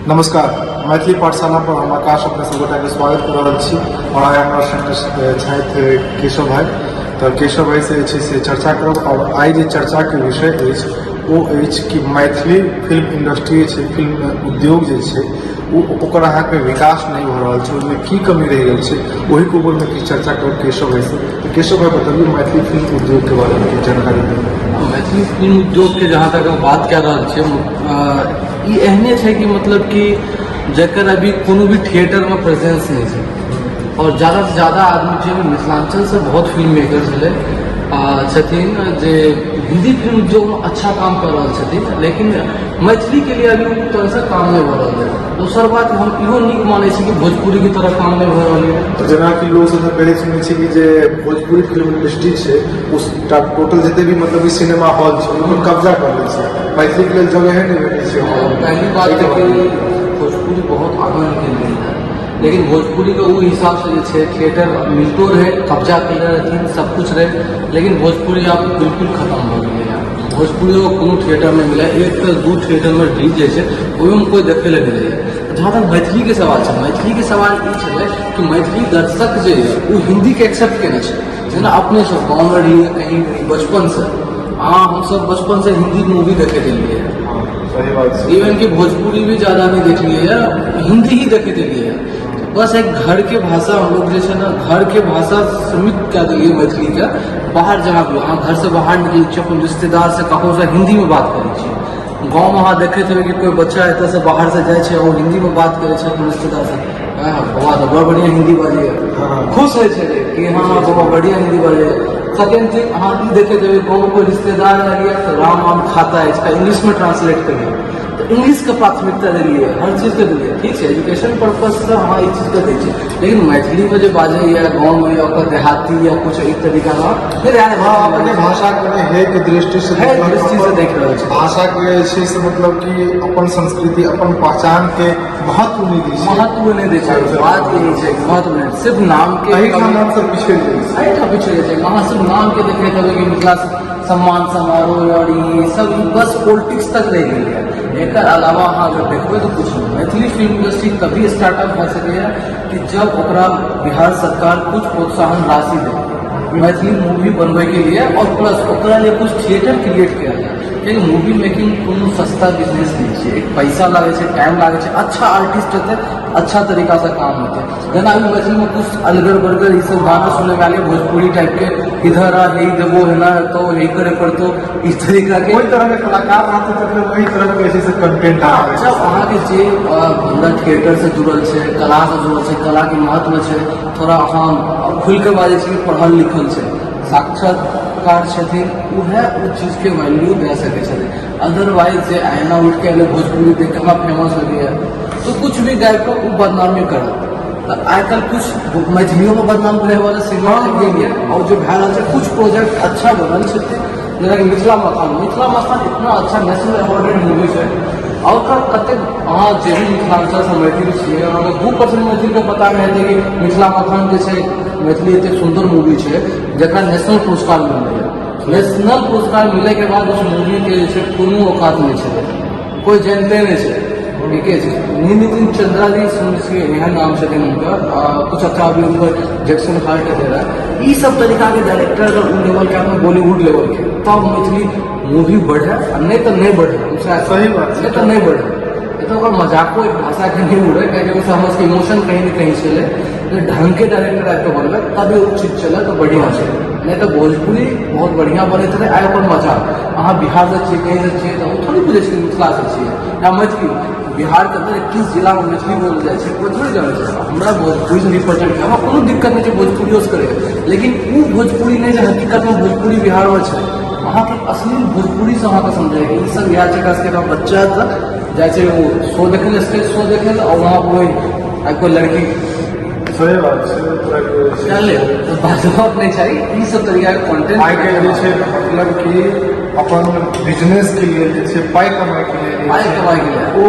नमस्कार, मैथिली पाठशाला पर हम आकाश अपने सब गोटाके स्वागत कऽ रहल छी और आइ हमरा संग छथि केशव भाई। तऽ केशव भाई से जे छै से चर्चा करब और आइ जे चर्चाके विषय अछि ओ अछि कि मैथिली फिल्म इंडस्ट्री जे छै, फिल्म उद्योग जे छै ओ ओकर अहाँके विकास नहि भऽ रहल छै, ओहिमे की कमी रहि गेल छै, ओहिके ऊपरमे किछु चर्चा करब केशव भाई से। तऽ केशव भाई, बतबियौ मैथिली फिल्म उद्योगके बारेमे किछु जानकारी दियौ। मैथिली फिल्म उद्योगके जहाँ तक हम बात कए रहल छियै, ई एहने छै कि मतलब कि जकर अभी कोनो भी थिएटरमे प्रेजेंस नहि छै और ज़्यादासँ ज़्यादा आदमी जे भी मिथिलाञ्चलसँ बहुत फिल्म मेकर छलै छथिन जे हिन्दी फिल्म उद्योगमे अच्छा काम कऽ रहल छथिन, लेकिन मैथिलीके लिए अभी ओ तरहसँ काम नहि भऽ रहल यऽ। दोसर बात, हम इहो नीक मानै छी कि भोजपुरीके तरह काम नहि भऽ रहल यऽ। तऽ जेनाकि लोक सबसँ पहिले सुनै छै कि जे भोजपुरी फिल्म इंडस्ट्री छै ओ टोटल जते भी मतलब कि सिनेमा हॉल छै ओहिपर कब्जा कर लै छै, मैथिलीके लेल जगहे नहि भेटै छै हॉल। पहली बात एहिके तऽ कि बारेमे। भोजपुरी बहुत आगाँ निकलि गेल है, लेकिन भोजपुरीके ओ हिसाबसँ जे छै थिएटर मिलतो रहै, कब्जा कयने रहथिन, सब कुछ रहै, लेकिन भोजपुरी आब बिल्कुल खतम भऽ गेलै। भोजपुरियो कोनो थिएटर नहि मिलै। एक तऽ दू थिएटरमे रिलीज जाइ छै, ओहिमे कोइ देखै लए नहि जाइए। जहाँ तक मैथिलीके सवाल छै, मैथिलीके सवाल ई छलै कि मैथिली दर्शक जे यऽ ओ हिन्दीके एक्सेप्ट केने छै। जेना अपने सब गाँवमे रहियै, कहीं भी बचपनसँ अहाँ हमसब बचपनसँ हिन्दी मूवी देखैत एलियै। सही बात छै। इवन कि भोजपुरी भी ज़्यादा नहीं देखलिए है, हिंदी ही देखते एलिए है। बस एक घर के भाषा हम लोग जे छै ने, घर के भाषा सीमित कए देलियै मैथिलीके। बाहर जहाँ भी अहाँ घरसँ बाहर निकलै छियै, अपन रिश्तेदारसँ ककरोसँ हिन्दीमे बात करै छियै। गाँवमे अहाँ देखैत हेबै कि कोइ बच्चा एतऽसँ बाहरसँ जाइ छै, ओ हिन्दीमे बात करै छै अपन रिश्तेदारसँ। हँ बौआ तऽ बड़ बढ़िआँ हिन्दी बाजैए। खुश होइ छै कि हँ बौआ बढ़िआँ हिन्दी बाजैए। सेकेंड थिंग, अहाँ ई देखैत हेबै, गाँवमे कोइ रिश्तेदार आयल यऽ तऽ राम आम खाता अछि, इंग्लिशमे ट्रांसलेट करियै। तऽ इंग्लिशके प्राथमिकता देलियै, हर चीजके देलियै। ठीक छै, एजुकेशन पर्पजसँ अहाँ ई चीजके दै छियै, लेकिन मैथिलीमे जे बाजैए गाँवमे या ओकर देहाती या किछु एक तरीकासँ नहि। अपने भाषाके हे के दृष्टिसँ हे दृष्टिसँ देख रहल छै। भाषाके जे छै से मतलब कि अपन संस्कृति, अपन पहचानके महत्व नहि दै छै। महत्व नहि दै छै। बात यही छै, महत्व नहि, सिर्फ नामके। एहिठाम हमसब पिछड़ि जाइ छी। एहिठाम पिछड़ि जाइ छै। अहाँ सिर्फ नामके देखैत हेबै कि मिथिला सम्मान समारोह और ई सब, ई बस पॉलिटिक्स तक रहि गेलै। एकर अलावा अहाँ अगर देखबै तऽ किछु नहि। मैथिली फिल्म इंडस्ट्री तभी स्टार्टअप भऽ सकैए कि जब ओकरा बिहार सरकार कुछ प्रोत्साहन राशि दे मैथिली मूवी बनबैके लिए और प्लस ओकरा लिए कुछ थिएटर क्रिएट कयल जाय, कियाकि मूवी मेकिंग कोनो सस्ता बिजनेस नहि छै। एक पैसा लागै छै, टाइम लागै छै। अच्छा आर्टिस्ट हेतै, अच्छा तरीकासँ काम हेतै। जेना अभी मैथिलीमे कुछ अलगर बलगर ई सब गाना सुनैमे आयल, भोजपुरी टाइपके, इधर आ, हे देबो, हेना हेतौ, हे करे पड़तौ, इस तरीकाके। ओहि तरहके कलाकार रहतै तखने ओहि तरहके जे छै से कंटेंट आबै। जब अहाँके जे बन्दा थिएटरसँ जुड़ल छै, कलासँ जुड़ल छै, कलाके महत्व छै, थोड़ा अहाँ खुलि कऽ बाजै छी, पढ़ल लिखल छै, साक्षरकार छथिन, उएह ओ चीजके वैल्यू दए सकै छथिन। अदरवाइज जे एना उठि कऽ एलै, भोजपुरी देख कऽ हमरा फेमस हो गया, तो कुछ भी गाबि कऽ ओ बदनामी करत। तऽ आइ काल्हि कुछ मैथिलियोमे बदनाम करैवला सिंगर आबि गेल यऽ और जो भए रहल छै। कुछ प्रोजेक्ट अच्छा बनल छै, जेनाकि मिथिला मखान। मिथिला मखान इतना अच्छा नेशनल अवार्डेड मूवी छै और ओकर कतेक अहाँ जे भी मिथिलाञ्चलसँ मैथिल छियै, अहाँके 2% मैथिलके पता नहि हेतै कि मिथिला मखान जे छै, मैथिली एतेक सुन्दर मूवी छै जकरा नेशनल पुरस्कार मिललै। नेशनल पुरस्कार मिलैके बाद उस मूवीके जे छै कोनो औकात नहि छलै, कोइ जानिते नहि छै। ठीके छै। नितिन चंद्रा जी सुनै छियै, एहन नाम छथिन हुनकर, कुछ अच्छा अभी हुनकर जैक्सन हार्ट दे रहा है। ई सब तरीकाके डायरेक्टर अगर ओ लेवलके आदमी, बॉलीवुड लेवलके, तब मैथिली मूवी बढ़े आ नहि तऽ नहि बढ़े। सही बात छै। नहि तऽ नहि बढ़े। तऽ ओकर मजाको एक भाषाके नहि उड़े, कियाकि ओहिसँ हमर सबके इमोशन कहीं ने कहीं छलै। जे ढङ्गके डायरेक्टर आबि कऽ बनबै तबे ओ चीज चलत तऽ बढ़िआँ छै, नहि तऽ भोजपुरी बहुत बढ़िआँ बनैत रहै। आइ ओकर मजाक, अहाँ बिहारसँ छियै, कहीँसँ छियै, तऽ ओ थोड़े बुझै छै मिथिलासँ छियै या मैथिली। बिहारके अन्दर 21 जिलामे मैथिली बोलल जाइ छै, कोइ थोड़े जानै छै। हमरा भोजपुरीसँ रिप्रेजेंट, हमरा कोनो दिक्कत नहि छै भोजपुरियोसँ करैके, लेकिन ओ भोजपुरी नहि जे हकीकतमे भोजपुरी बिहारमे छै। अहाँके असली भोजपुरीसँ अहाँके समझाइके ई सब इएह छै। एकरा सबके बच्चा तक जाइ छै ओ शो देखै लए, स्टेज शो देखै लए, आओर वहाँ कोइ आइ कोइ लड़की सही बात छै, ओहि तरहके। चले तऽ बाजबाक नहि चाही ई सब तरीकाके कंटेंट। आइ काल्हि जे छै, मतलब कि अपन बिजनेस के लेल जे छै, पाइ कमाइके लेल जे पाइ छै, कमाइके लेल। ओ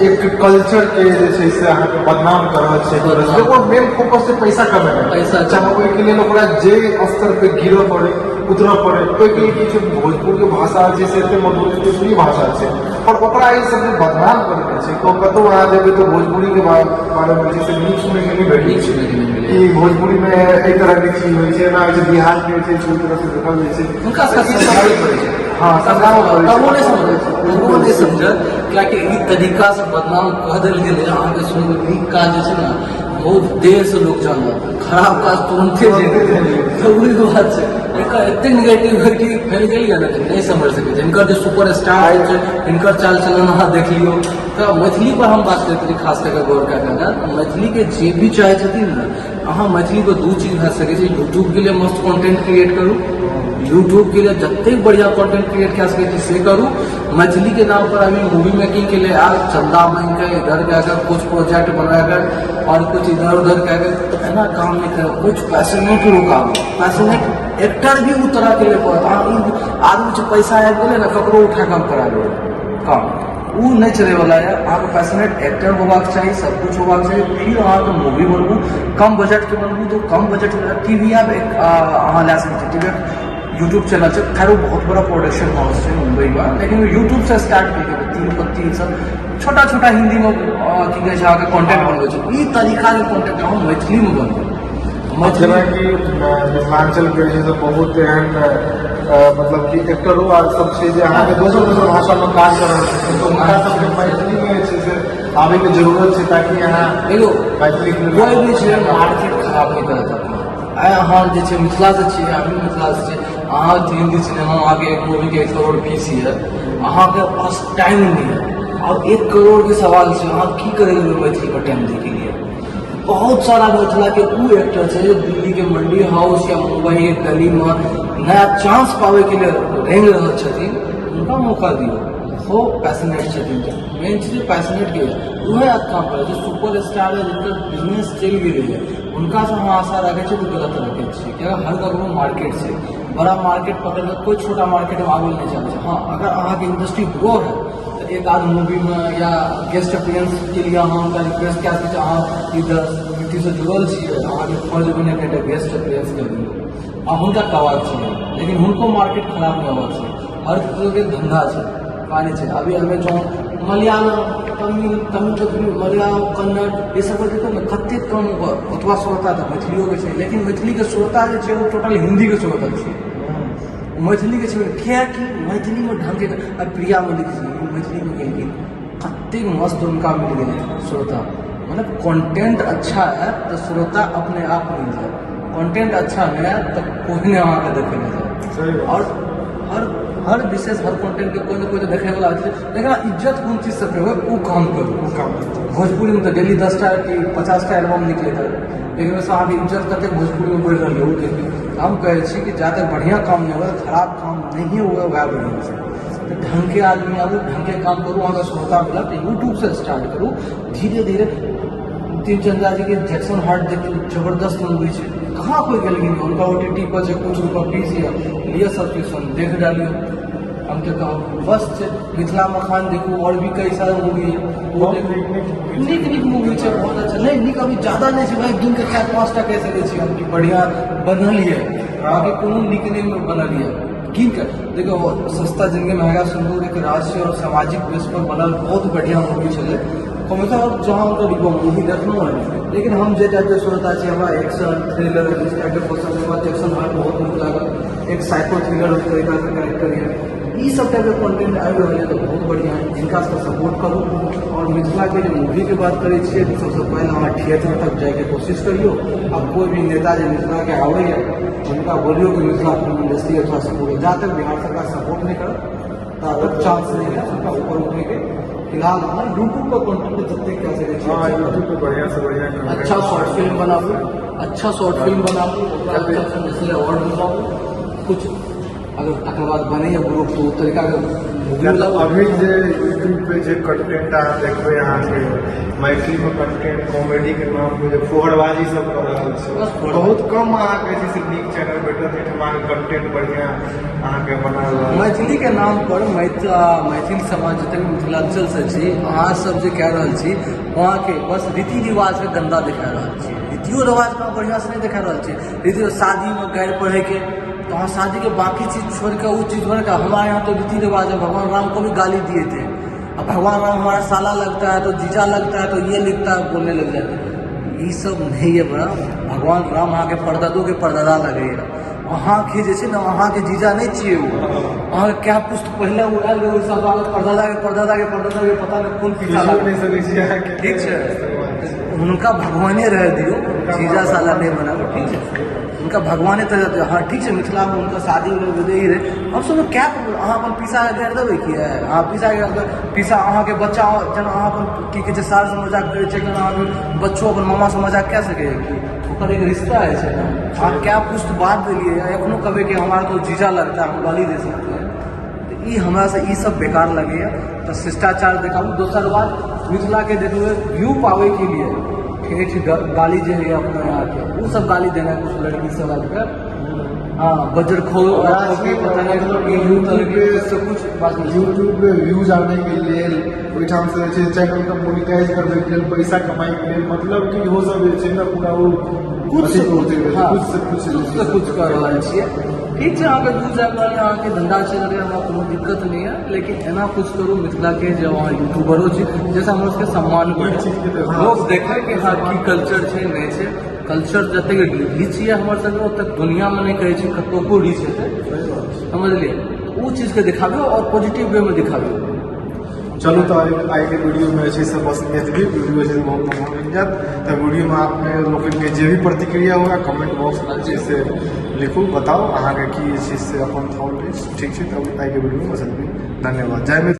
एक कल्चर के जे छै से अहाँके बदनाम कर रहल छै। बदनाम। ओकर मेन फोकस छै पैसा कमेनाइ। पैसा। चाहे ओहिके लेल ओकरा जे स्तर पे गिरऽ पड़े, उतरऽ पड़े, ओहिके लेल की छै, भोजपुरके भाषा जे छै एते मधुर प्रिय भाषा छै, पर ओकरा ई सब जे बदनाम करने छै। कतहु अहाँ जेबै तऽ भोजपुरीके बारेमे जे छै से नीक सुनैके नहि भेटै नीक छै सुनैके नहि मिलैए। कि भोजपुरीमे एहि तरहके चीज होइ छै, एना होइ छै, बिहारके होइ छै, ओहि तरहसँ देखल जाइ छै। हुनका सबके समझाबै पड़ै छै। हँ, समझाबऽ पड़ै छै। तबो नहि समझै छै, तबो नहि समझत, कियाकि ई तरीकासँ बदनाम कऽ देल गेलै। अहाँके सुनू, नीक काज जे छै ने बहुत देरसँ लोक जानत, खराब काज तुरन्ते तुरन्ते। तऽ ओहि बात छै, एकर एतेक नेगेटिविटी फैल गेल यऽ ने कि नहि समझ सकै छै। हिनकर जे सुपर स्टार छै, हिनकर चाल चलन अहाँ देख लियौ। तऽ मैथिली पर हम बात करैत रही, खास कऽ कऽ गौर कए कऽ ने मैथिलीके जे भी चाहै छथिन ने, अहाँ मैथिलीके दू चीज भए सकै छै। यूट्यूबके लिए मस्त कंटेंट क्रिएट करू, यूट्यूबके लिए जतेक बढ़िआँ कंटेंट क्रिएट कए सकै छी से करू। मैथिलीके नाम पर अभी मूवी मेकिंग के लिए आर चंदा मांगि कऽ, इधर कए कऽ, कुछ प्रोजेक्ट बनाकर और कुछ इधर उधर कए कऽ एना काम नहि करू। कुछ पैशनेट लोक आबू, पैशनेट एक्टर भी ओ तरहके लिए पड़त। अहाँ ई आदमी छै, पैसा आबि गेलै ने, ककरो उठा काम करा लेबै काम, ओ नहि चलैवला यऽ। अहाँके पैशनेट एक्टर होबाक चाही, सब कुछ होबाक चाही, फिर अहाँके मूवी बनबू। कम बजटके बनबू तऽ कम बजट टीवी ऐप एक अहाँ लए सकै छी। टीवी ऐप यूट्यूब चैनल छै, खैर ओ बहुत बड़ा प्रोडक्शन हाउस छै मुम्बईमे, लेकिन यूट्यूबसँ स्टार्ट केलकै। तीन पत्ती सब छोटा छोटा हिन्दीमे की कहै छै अहाँके कंटेंट बनबै छै। ई तरीकाके कंटेंट अहाँ मैथिलीमे बनबै। मैथिली जेनाकि मिथिलाञ्चलके जे छै से बहुत एहन मतलब कि एक्टरो आर सब छै जे अहाँके दोसर दोसर भाषामे काज कर रहल छथिन, तऽ हुनका सबके मैथिलीमे जे छै से आबैके जरूरत छै ताकि अहाँ देखियौ, मैथिलीके कोइ भी छै, मार्केट खराब नहि करत अपना। आइ अहाँ जे छै मिथिलासँ छियै, हमहूँ मिथिलासँ छियै, अहाँ हिन्दी सिनेमा, अहाँके एक मूवीके 1 करोड़ फीस यऽ, अहाँके पास टाइम नहि यऽ। आब 1 करोड़के सवाल छै, अहाँ की करै मैथिली पर टाइम दैके लिए? बहुत सारा मिथिलाके उ एक्टर छै जे दिल्लीके मंडी हाउस या मुम्बईके गलीमे नया चांस पाबैके लिए रेंग रहल छथिन। हुनका मौका दियौ, हो पैशनेट छथिन। मेन चीज पैशनेटके उएह काम करै छै। सुपर स्टार है, जिनकर बिजनेस चलि गेलैए, हुनकासँ हम आशा राखै छियै तऽ गलत रखै छियै, कियाकि हर ककरो मार्केट छै। बड़ा मार्केट पकड़ि कऽ कोइ छोटा मार्केटमे आबै लए नहि चाहै छै। हँ, अगर अहाँके इंडस्ट्री ग्रो है तऽ एक आध मूवीमे या गेस्ट अपीयरेंसके लिए अहाँ हुनका रिक्वेस्ट कए सकै छी, अहाँ इधर कम्युनिटीसँ जुड़ल छियै, अहाँके फर्ज बने एकटा गेस्ट अपीयरेंस कर दियौ। आ हुनका कहबाक छै, लेकिन हुनको मार्केट खराब नहि होबाक छै। हर तरहके धन्धा छै, पानी छै। अभी अमेजोन, मलयालम, तमिल, तमिल तऽ मलयालम, कन्नड़, ई सबके देखियौ ने कतेक कम। ओतबा श्रोता तऽ मैथिलियोके छै, लेकिन मैथिलीके श्रोता जे छै ओ टोटल हिन्दीके श्रोता छै, मैथिलीके छै। किएकि मैथिलीमे ढङ्गके आब प्रिया मल्लिक जी मैथिलीमे गेलखिन, कतेक मस्त हुनका मिल गेलै श्रोता। मतलब कंटेंट अच्छा है तऽ श्रोता अपने आप मिल जाए, कंटेंट अच्छा नहि है तऽ कोइ नहि अहाँके देखै लए जाए। सही बात। आओर हर हर विशेष हर कंटेंटके कोइ ने कोइ तऽ देखैवला छै, लेकिन इज्जत कोन चीजसँ पेबै, ओ काम करू। ओ काम करू। भोजपुरीमे तऽ डेली 10टा कि 50टा एल्बम निकलैत है, लेकिन ओहिसँ अहाँके इज्जत कतेक भोजपुरीमे बढ़ि रहल है ओ देखियौ। हम कहै छी कि जा तक बढ़िआँ काम नहि हुए, खराब काम नहिए हुए, वएह बढ़िआँ छै। तऽ ढङ्गके आदमी आबू, ढङ्गके काम करू, अहाँके श्रोता मिलत। यूट्यूबसँ स्टार्ट करू धीरे धीरे। नितिन चंद्रा जीके जैक्सन हार्ट देखियौ, जबरदस्त मूवी छै। कहाँ कोइ गेलखिन? हुनका ओटीटी पर छै, कुछ रुपआ फीस यऽ, लिअ सब्सक्रिप्शन, देख डालियौ। हम तऽ कहब बस छै, मिथिला मखान देखू, आओर भी कई सारा मूवी है, ओ बहुत देखू। नीक नीक movie छै। नीक नीक मूवी छै, बहुत अच्छा। नहि नीक अभी ज्यादा नहि छै भाई, गिन कऽ चारि पाँचटा कहि सकै छी हम कि बढ़िआँ बनल यऽ, बाकी कोनो नीक नहि बनल यऽ। गिन कऽ देखियौ, सस्ता जिंदगी महंगा सिंदूर एक राष्ट्रीय और सामाजिक बेस पर बनल बहुत बढ़िआँ मूवी छलै। कमेसा और जहाँ हुनकर मूवी देखलहुँ हँ, लेकिन हम जे टाइपके श्रोता छी, हमरा एक्शन थ्रिलर इस टाइपके पसंद है। हमरा जैक्सन हार्ट बहुत नीक लागल, एक साइको थ्रिलर उस तरीकासँ कैरेक्टर यऽ। ई सब टाइपके कंटेंट आबि रहल यऽ तऽ बहुत बढ़िआँ है। जिनका सबके सपोर्ट करू। आओर मिथिलाके जे मूवीके बात करै छियै तऽ सबसँ पहिले अहाँ थिएटर तक जाइके कोशिश करियौ। आ कोइ भी नेता जे मिथिलाके आबैए, हुनका बोलियौ कि मिथिला फिल्म इंडस्ट्री थोड़ा सपोर्ट। जा तक बिहार सरकार सपोर्ट नहि करत ता तक चांस नहि है हुनका ऊपर उठैके। फिलहाल अहाँ यूट्यूब पर कंटेंट जतेक कए सकै छियै। हाँ, यूट्यूब पे बढ़िया से बढ़िया content। अच्छा शॉर्ट फिल्म बनाबू, अच्छा शॉर्ट फिल्म बनाबू, ओकरा अच्छा से नेशनल अवार्ड दिलाबू। कुछ अगर तकर बाद बनैए ग्रुप तऽ ओ तरीकाके अभी जे यूट्यूब पे जे कंटेंट अहाँ देखबै, अहाँके मैथिलीमे कंटेंट कॉमेडीके नाम पे जे फोहरबाजी सब कऽ रहल छै, बहुत कम अहाँके जे छै से नीक चैनल भेटत जाहिठाम अहाँके कंटेंट बढ़िआँ अहाँके बना रहल। मैथिलीके नाम पर मैथिल समाज जतेक मिथिलाञ्चलसँ छी, अहाँ सब जे कए रहल छी, वहाँके बस रीति रिवाजके गन्दा देखा रहल छी। रीतियो रिवाजके बढ़िआँसँ नहि देखा रहल छी। रीति शादीमे गारि पढ़ैके, तो अहाँ शादीके बाकी चीज छोड़िके ओ चीज छोड़िके, हमारे यहाँ तो रीति रिवाज है, भगवान राम को भी गाली दिए थे, अब भगवान राम हमारा साला लगता है तो जीजा लगता है तो ये लिखता है, बोलने लग जाते हैं। ई सब नहीं है बड़ा। भगवान राम अहाँके परदादोके परदादा लगैए। अहाँके जे छै ने, अहाँके जीजा नहि छियै ओ। अहाँके कए पुस्त पहिले ओ आयल रहै, ओहिसँ अहाँके परदादाके परदादाके परदादाके पता नहि कोन पीछा बुझियो नहि सकै छी अहाँके। ठीक छै, हुनका भगवाने रहै दियौ, जीजा साला नहि बनाबू। ठीक छै, हुनका भगवाने तऽ। हँ, ठीक छै, मिथिलामे हुनका शादी रहै रहै। हमसभ कए अहाँ अपन पीसाके गारि देबै कि अहाँ पीसाके पीसा अहाँके बच्चा जेना अहाँ अपन की कहै छै सारसँ मजाक करै छै, जेना अहाँके बच्चो अपन मामासँ मजाक कए सकैए कि ओकर एक रिश्ता होइ छै ने। अहाँ कए पुस्त बाद देलियै, एखनो कहबै कि हमारा तो जीजा लगता है, हम गाली दे सकते हैं। तऽ ई हमरासँ ई सब बेकार लगैए। तऽ शिष्टाचार देखाबू। दोसर बात, मिथिलाके देखबै व्यू पाबैके लिए ठेठ गाली जे होइए अपना यहाँके, ओ सब गाली देनाइ, कुछ लड़की सब आबिके, हाँ, बजर खो पता नहीं कुछ बात। यूट्यूब पे व्यूज आनैके लेल, ओहिठामसँ जे छै चैनलके मोनिटाइज करबैके लेल, पैसा कमाइके लेल, मतलब कि इहो सब जे छै ने पूरा ओ कुछ कुछ से कुछ से कुछ कऽ रहल छियै। ठीक छै, अहाँके व्यूज आबि रहल यऽ, अहाँके धन्धा चलि रहल, हमरा कोनो दिक्कत नहि यऽ, लेकिन एना कुछ करू मिथिलाके जे अहाँ यूट्यूबरो छी, जाहिसँ हमर सबके सम्मान बढ़े, लोक देखै कि हँ, की कल्चर छै, नहि छै। कल्चर जतेक रीच यऽ हमर सबके, ओतेक दुनिआमे नहि कहै छै कतहु रीच हेतै, समझलियै? ओ चीजके देखाबियौ आओर पॉजिटिव वेमे देखाबियौ। चलू, तऽ आइके वीडियोमे जे छै से बस एतबी। वीडियो जे छै बहुत लम्बा बनि जायत। तऽ वीडियोमे अपने लोकनिके जे भी प्रतिक्रिया हुए, कमेंट बॉक्समे जे छै से लिखू, बताउ अहाँके की जे छै से अपन थॉट अछि। ठीक छै, तऽ आइके वीडियोमे बस एतबी। धन्यवाद, जय मिथिला।